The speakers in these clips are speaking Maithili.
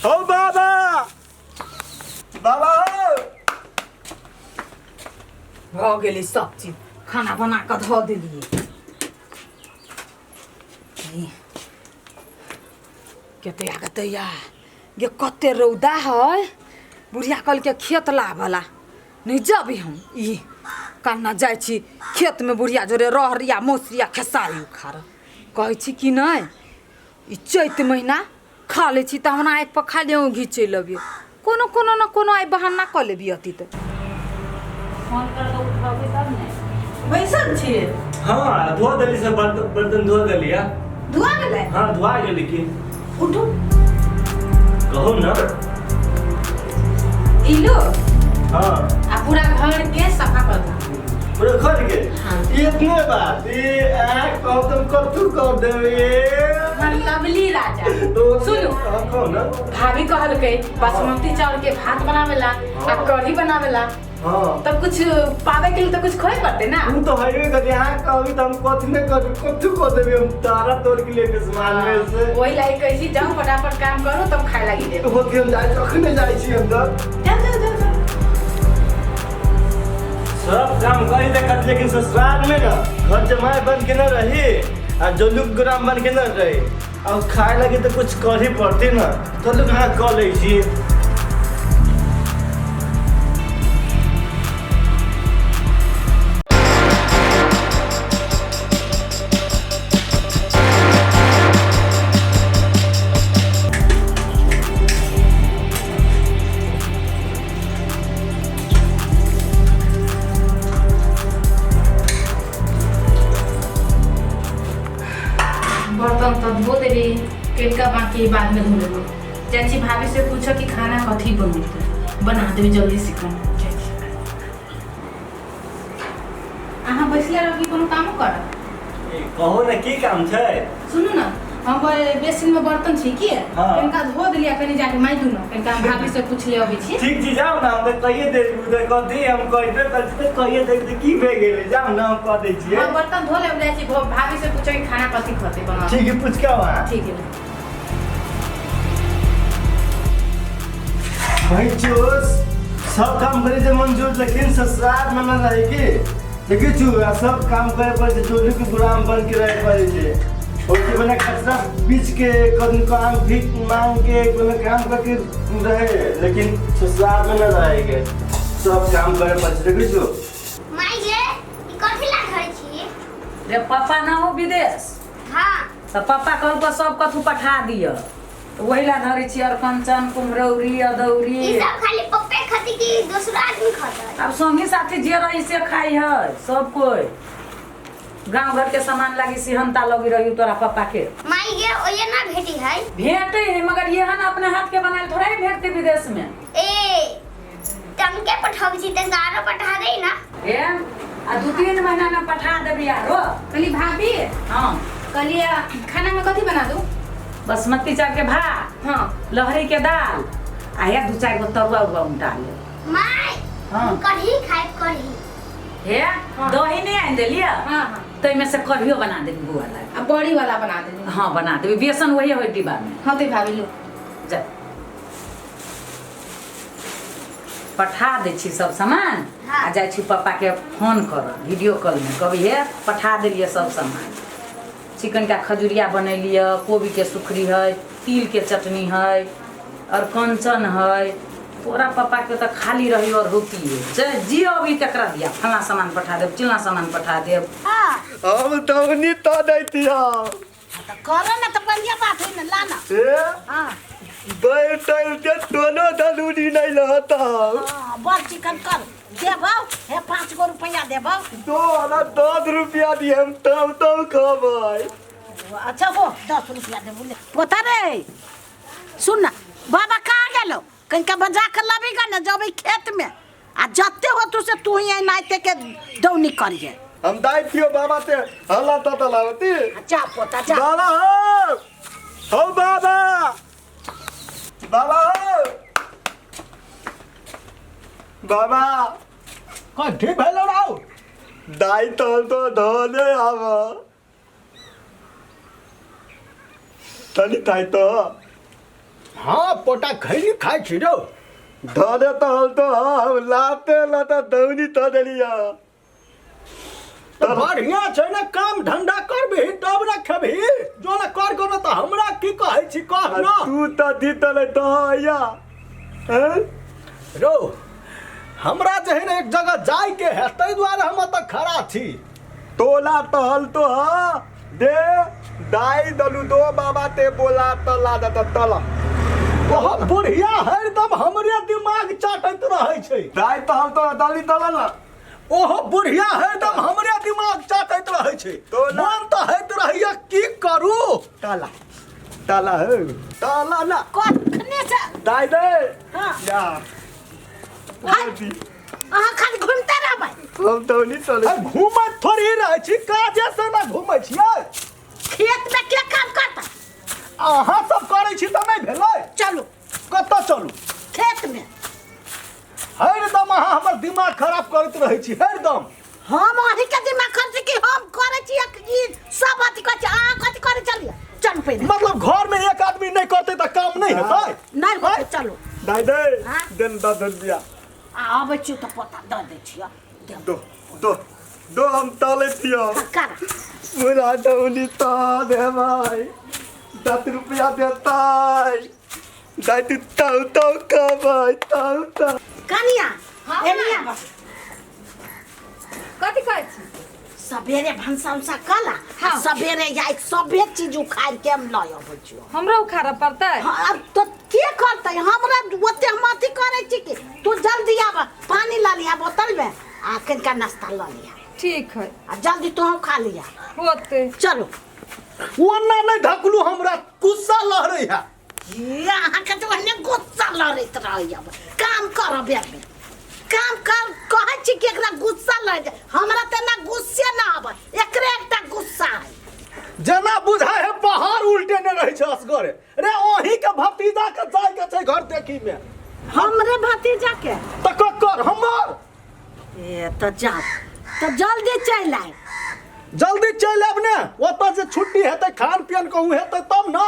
हो बाबा, बाबा हो। भऽ गेलै सब चीज, खाना बना कऽ धऽ देलियै। ई, कते कतैया गे, कते रौदा है। बुढ़िया कहलकै खेत लाबऽला नहि जबी हम, ई कन्ना जाइ छी खेतमे बुढ़िया जोरे रहरिया मौसरिया खेसारी उखाड़। कहै छी कि नहि ई चैत महीना खा लै छी तऽ हमरा आँखि पर खाली औंघी चलि अबियै, कोनो कोनो ने कोनो आइ बहाना कऽ लेबी अथी तऽ। फोन कर तऽ उठेबै तब ने। बैसल छियै? हाँ, धो देली सब बर्तन, बर्तन धो देली है। धुआ गेलै? हाँ, धोआ गेली। की उठू। कहू ना। ई लो। हाँ। आ पूरा घर के सफा कर दू। पूरा घर के? हाँ। ये इतने बात ये आ कहू तुम कब कर देबे। हमर लवली राजा। तो सुनू। हाँ, कहू ना। भाभी कहलकै बासमती चावल के भात बनावेला आ कढ़ी बनावेला। तब कुछ पावे के लिए तो कुछ खोए पड़ते ना। तू तो हाईवे कर यहाँ कहबी तो हम कथी नहीं कर, कथी कर देबे हम, तारा तोड़ के लेके सामान में से। वही लाइक कैसी जाओ, फटाफट काम करो तब खाए लगी देब। होती हम जाए, अखने जाए छी हम तो। जाओ जाओ जाओ जाओ। सब काम करी दे कर, लेकिन ससुराल में ना घर जमाए बन के न रही आ जोलुक ग्राम बन के न रही और खाए लगी तो कुछ कर ही पड़ती ना, तो लोग हाँ कर ले छी। बर्तन तो धो देली, किनका बाकी बाद में धो लेबो। जाइ छी भाभी से पूछो कि खाना कथी बनतै, बना देबी जल्दी से कम। जाइ छी। अहाँ बैसले रहब कि कोनो कामो करब? ए, कहू ने की काम छै? सुनू ना, हम बेसिन में बर्तन छी की कनिका धो देलियै, कनि जाके माइ दू ना, कनिका हम भाभी से पूछ ले अबै छी। ठीक छी, जाउ ना, हम तऽ कहिए देब तऽ कथी हम कहबे करै छी तऽ कहिए देब तऽ की भए गेलै, जाउ ना हम कऽ दै छियै। हम बर्तन धो लेब, जाइ छी भाभी से पूछो कि खाना कथी खतै बना। ठीक है, पूछ के आउ अहाँ। ठीक है। भाई चोस सब काम करे जे मंजूर, लेकिन ससुराल में न रहे के देखी छु आ सब काम करे पड़े छै, जोली के गुलाम बन के रहे पड़े छै। ओके बना कचरा बीच के कदम काम भीख मांग के कोनो काम करके रहे, लेकिन ससुराल में न रहे के सब काम करे पड़े छै। देखी छु माय गे, ई कथी ला धरै छी? रे पापा ना हो विदेश? हाँ। तऽ पापा कहलको सब कथू पठा दिअ, तऽ वही ला धरै छी अरकंचन, कुम्हरौरी, अदौरी। ई सब खाली पप्पे खती कि दोसरो आदमी खतै? अब संगी साथी जे रही से खाई है सब कोई। गांव घर के सामान लागी सिहनता लगी रही तोरा पापा के। माई गे, ओये ना भेटी है? भेटे है, मगर ये हन अपने हाथ के बनायल थोड़ा ही भेटते विदेश में। ए तमके पठाबै छी, तनका आरो पठा दे ना। ए आ 2-3 महीना में पठा देबी आरो। कहली भाभी। हाँ। कहली खाना में कथी बना दू? बासमती चावल के भात। हाँ। लहरी के दाल आ या 2-4 गो तरुआ उरुआ उनटा ले। माय। हाँ। कढ़ी खाए, कढ़ी। हे। हाँ। दही नहीं आनि देलियै? हाँ, हाँ। ताहिमे से कढ़ियो बना देबी बौआ लागी। आ बड़ी वाला बना देबी। हाँ बना देबी, बेसन वही होय डिब्बा में। हाँ ते भाभी लो। जा पठा दै छी सब सामान। हाँ। आ जाइ छी पापा के फोन कर वीडियो कॉल में, कहबी हे पठा देलियै सब सामान। चिकन का खजुरिया बनेलियै, कोबी के सुखरी है, तिल के चटनी है और कंचन है। तोरा पापा के तऽ खाली रही और होती है जे अभी तकरा दिया फलां सामान पठा देब, चिल्लां सामान पठा देब। हाँ। हम दौनी तो दैतिया। तऽ करऽ ने तऽ बढ़िया बात है ने, ला ना। ए? हाँ। बैठल के दोनों धनुरी नहीं रहता। हाँ, बड़ चिकन कर देबौ, हे 5 गो रुपया देबौ। दो आना 10 रुपया दिए हम तब तब खबै। अच्छा हो 10 रुपया देबौ ले। पोता रे सुन ना, बाबा कहाँ गेलो? कनिका बजा के लबी गा ने, जबै खेत में आ जते होतु से तू ही नाइते के दौनी करिए। हम दाई थियो बाबा ते हल्ला तता लावती। जा पोता जा। बाबा हो, हो बाबा, बाबा हो, बाबा। कथी भेलो राव? दाई तोल तो धोने आव तनी ताई तो। हाँ पोटा खैनी खाइ छी रौ। धरे तहल तो हम लाते लाते दौनी त देलिया। तऽ बढ़िया छै ने, काम धंधा करबिही तब ने खेबही। जो ने कर गो ने तऽ हमरा की कहै छी कह आ न। तू त दी तले दया हैं। रौ हमरा जे है ने एक जगह जाइके है, ताहि दुआरे हम एतऽ खड़ा छी। तोला तहल तो हा दे दाई दलू दो बाबा ते बोला तला दत तला। ओहो बुढ़िया हरदम हमरे दिमाग चाटैत रहै छै। दाई तहल तो दली तला ना। ओहो बुढ़िया हरदम हमरे दिमाग चाटैत रहै छै। तोला। मन तऽ होइत रहैया की करू। ताला ताला हो ताला ना। कखने से दाई दे। हाँ। या। हाय। अहाँ खाली घूमते रहबै। हम तो नहीं चले। आ घूमैत थोड़ी रहै छी, काजे से ना घूमै छियै। खेत में के काम करता? अहाँ सब करै छी तऽ नहि भेलै। चलू। कतऽ चलू? खेत में। हरदम अहाँ हमर दिमाग खराब करैत रहै छी हरदम। हम अहीं के दिमाग खर्च की हम करै छी ई सब अथी करै छी, अहाँ कथी करै चलिए। चलू पहिने। मतलब घर में एक आदमी नहीं करते तऽ काम नहीं हेतै? नहि होतै, चलू। दाई दे। हाँ? देन 10 रुपया। आ अबै छियौ तऽ पोता दऽ दै छियौ। दे। दो दो दो हम तले छियो। कर। बोला दौनी तो दे भाई 10 रुपया देता दाई तू ताऊ ताऊ खबै ताऊ ताऊ। कनिया। हाँ, एनिया। माय। कथी कहै छी? सबेरे भनसा उनसा कला। हाँ। सबेरे जाय सबे चीज उखाड़ के हम लऽ अबै छियौ। हमरो उखाड़ऽ पड़तै? हाँ, अब तो के करतै? हमरा ओते हम अथी करै छी कि तू जल्दी आब, पानी लऽ लिहा बोतल में आ कनिका नाश्ता लऽ लिहा। ठीक है। आ जल्दी तोहूँ खा लिहा। होतै। चलू। ओना नहि धकलू, हमरा गुस्सा लहरै है। ये अहाँके तऽ ओहने गुस्सा लड़ैत रहैया। काम करऽ बेर बेर काम कर कहै छी कि एकरा गुस्सा लड़ जाय। हमरा तऽ ना गुस्से ना आबै, एकरे एकटा गुस्सा है। जेना बुझाय है पहाड़ उल्टेने रहै छै असगरे। रे ओही के भतीजा के जाय के छै घर देखी में। हमरे भतीजा के? तऽ ककर हमर। ए तऽ जाओ तऽ जल्दी चलि आयब। जल्दी चलि आयब ने, ओतऽ जे छुट्टी हेतै खान पियन कहूँ हेतै तब ने।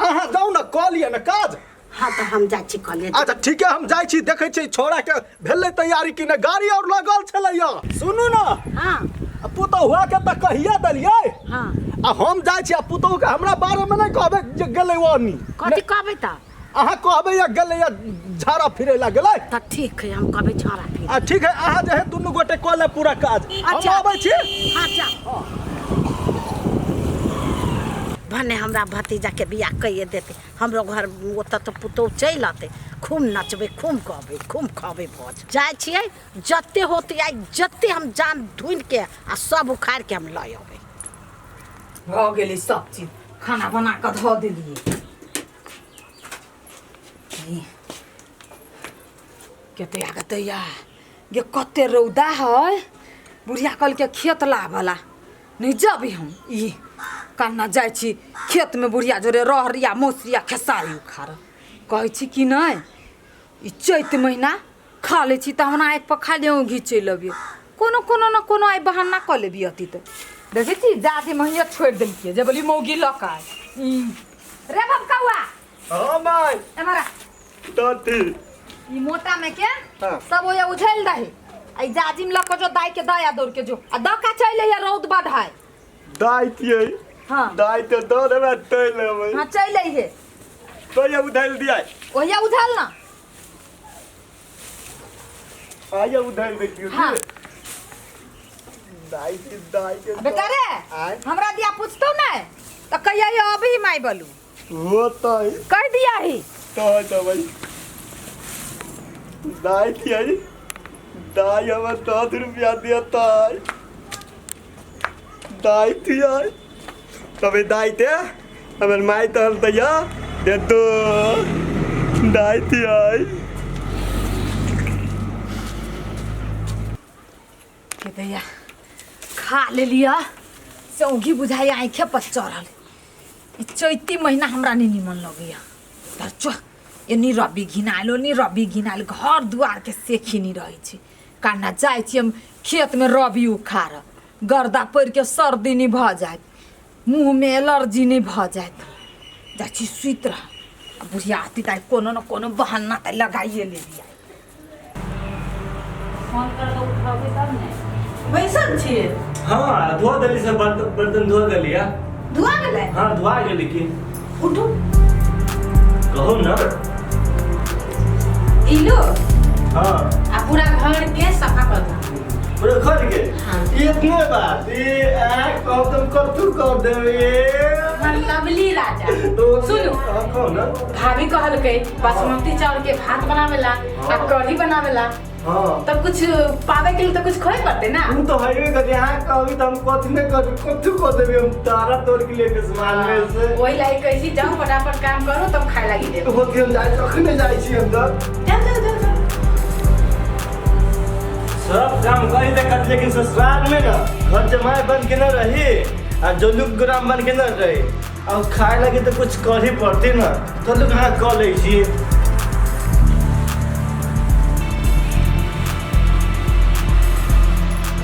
अहाँ जाउ ने, कऽ लिअ ने काज। हाँ तऽ हम जाइ छी कॉलेज। अच्छा ठीक है, हम जाइ छी, देखै छी छोड़ा के भेलै तैयारी कि नहि। गाड़ी और लगल छलैया। सुनू ने। हाँ। आ पुतहुआ के तऽ कहिया देलियै। हाँ। आ हम जाइ छी, आ पुतहु के हमरा बारे में नहि कहबै जे गेलै ओनी। कथी कहबै तऽ? अहाँ कहबै या गेलै या झाड़ा फिरै ला गेलै। तऽ ठीक है, हम कहबै छौड़ा फिर। आ ठीक है, अहाँ जे है दुनू गोटे कऽ ले पूरा काज। हम अच्छा। आबै छी। हाँ जा। भने हमरा भतीजा के बियाह कहिए देते, हमरो घर ओतऽ तऽ पुतहु चलि अतै, खूब नचबै, खूब गबै, खूब खबै भोज। जाइ छियै, जते होतै आइ जते हम जान धुनि के आ सब उखाड़ि के हम लऽ अबै। भऽ गेलै सब चीज, खाना बना कऽ धऽ देलियै। ई, केतैया केतैया गे, कते रौदा है। बुढ़िया कहलकै खेत लाबला नहि जबी हम। ई कन्ना जाइ छी खेतमे बुढ़िया जोरे रहरिया मौसरिया खेसारी उखाड़ कहै छी कि नहि। ई चैत महीना खा लै छी तऽ हमरा आँखि पर खाली औंघी चलि अबियै। कोनो कोनो ने कोनो आइ बहाना कऽ लेबी अथी। तऽ देखै छी जादे महिया छोड़ि देलकै जे बोली मौगी लऽ कऽ आइ। ई रे बबकौआ। हाँ माय। एम्हर आ। दादी। ई मोटा में के हाँ। सब ओया उझेल दही आ ई जाजिम लऽ कऽ जो दाई के दया दौड़ के जो आ दऽ का चलि अइहे, रौद बढ़ाय। दाई थिए? हाँ। दाई तो दऽ देबै तै लेबै। हाँ, चलि अइहे। तो ये उधेल दिया। ओहिया उझल ना। आइए उधेल देखियो। हाँ। दाई के दाई के। बेटा रे। आय। हमरा दिया पूछतो नहीं तो कहिया ये अभी माई बोलू। वो तो है। कह दिया ही। तो है तो भाई दाई थिए, दाई हमें 10 रुपया दिया ताई दाई थिए तबे दाई ते हमर माई तहल दैया दे दो दाई थिए। के दैया खा लेलिया से औंघी बुझाइया आँखे पर चढ़ल। ई चैती महीना हमरा नहीं निमन लगैया। तर चो एनी रबी घिनायल ओनी रबी घिनायल, घर दुआर के सेखी नहीं रहै छै। काना जाइ छी हम खेतमे रबी उखाड़, गर्दा पड़ि के सर्दी नहि भऽ जायत, मुँहमे एलर्जी नहि भऽ जायत। जाइ छी सुति रह। बुढ़िया आती तऽ कोनो न कोनो बहाना तऽ लगाइए लेली। फोन कर के उठेबै तब ने। बैसल छियै? हाँ, धो देली सब बर्तन, बर्तन धो देली है। धुआ गेलै? हाँ, धोआ गेली की। उठू। कहू ना। ई लो। हाँ। आ पूरा घर के सफा कर दो। पूरा घर के? हाँ। इतने बात ये आ कहू तुम कतू कर देबे। हमर लवली राजा। तो सुनू। हाँ, कहू ना। भाभी कहलकै बासमती चावल के भात बनावेला आ कढ़ी बनावेला। हाँ। तब कुछ पावे के लिए तो कुछ खोए पड़ते ना। हम तो हइबे करी, अहाँ कहबी तऽ हम कथी नहि करी, कथू कऽ देबी हम, तारा तोड़ के लेके सामान में से। वही लागी कहै छी जाओ फटाफट काम करो तब खाए लागी देब। होती हम जाइ छी, अखने जाइ छी हम तऽ। जाओ जाओ जाओ जाओ। सब काम करी देखत, लेकिन ससुराल में ना घर जमाए बन के न रही आ जोलुक ग्राम बन के न रही और खाए लगी तो कुछ कर ही पड़ती ना, तो लोग हाँ कह लै छी।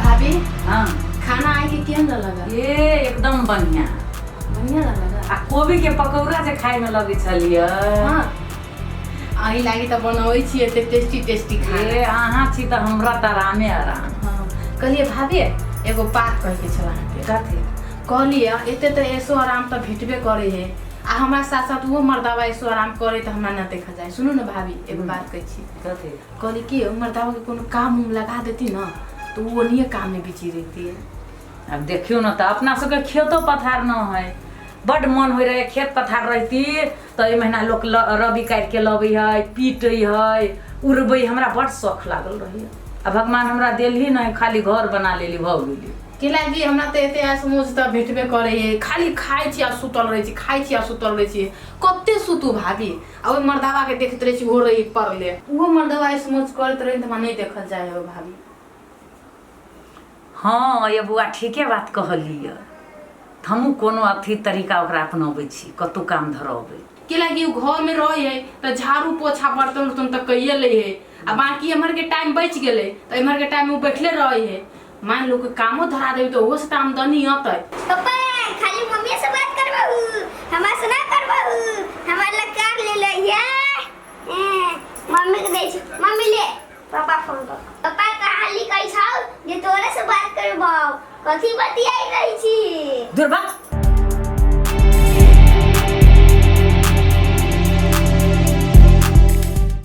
भाभी। हाँ। खाना आइ के केहन लगल? ए एकदम बढ़िया। बढ़िया लगल। आ कोबी के पकौड़ा जे खाय में लगै छलियै। हाँ, अहीं लागी तऽ बनबै छियै एते टेस्टी टेस्टी खाना। ए अहाँ छी तऽ हमरा तऽ आरामे आराम। हाँ, कहलियै भाभी एगो बात कहैके छल अहाँके। कथी? कहलियै एते तऽ ऐसो आराम तऽ भेटबे करै है आ हमरा साथ साथ ओहो मर्दावा ऐसो आराम करे तऽ हमरा ना देखा जाए। सुनू ने भाभी एगो बात कहै छी। कथी? कहली कि ओ मर्दावा के कोनो काम उम लगा देती ना तो वो ओनिए काम में बिजी रहती है। अब देखियौ ने तऽ अपना सबके खेतो पथार न है, बड मन होइ रहै खेत पथार रहती तऽ एहि महीना लोक रबी काटि के लबै है, पीटै है, उड़बै, हमरा बड शौख लागल रहैया। आ भगवान हमरा देलही नहि, खाली घर बना लेली भऽ गेली। केला कि हमरा तऽ एते ऐश मौज तऽ भेटबे करै है, खाली खाइ छी आ सुतल रहै छी, खाइ छी आ सुतल रहै छी, कते सुतू भाभी। आ ओहि मर्दावा के देखैत रहै छी ओहो रहै पड़ले, ओहो मर्दावा ऐश मौज करैत रहै तऽ हमरा नहि देखल जाइ है भाभी। हाँ ये बौआ ठीके बात कहलियै, हमहूँ कोनो अथी तरीका ओकरा अपनबै छी, कतहु काम धरबै। केला कि उ घर में रहै है तऽ झाड़ू पोछा बर्तन उर्तन तऽ कैये लै है आ बाकी एम्हर के टाइम बचि गेलै तऽ एम्हर के टाइम में उ बैठले रहै है। मान लो कि कामो धरा देबै तऽ ओहो से तऽ आमदनी अतै। पप्पा खाली मम्मी से बात करबहु, हमरा से ना करबहु, हमरा लग कार ले लइहे। मम्मी के दै छी, मम्मी ले पापा फोन कर। पापा कहाँ लिखै छौ जे तोरे से बात करबौ, कथी बतियाइ रहै छी? दुर्बा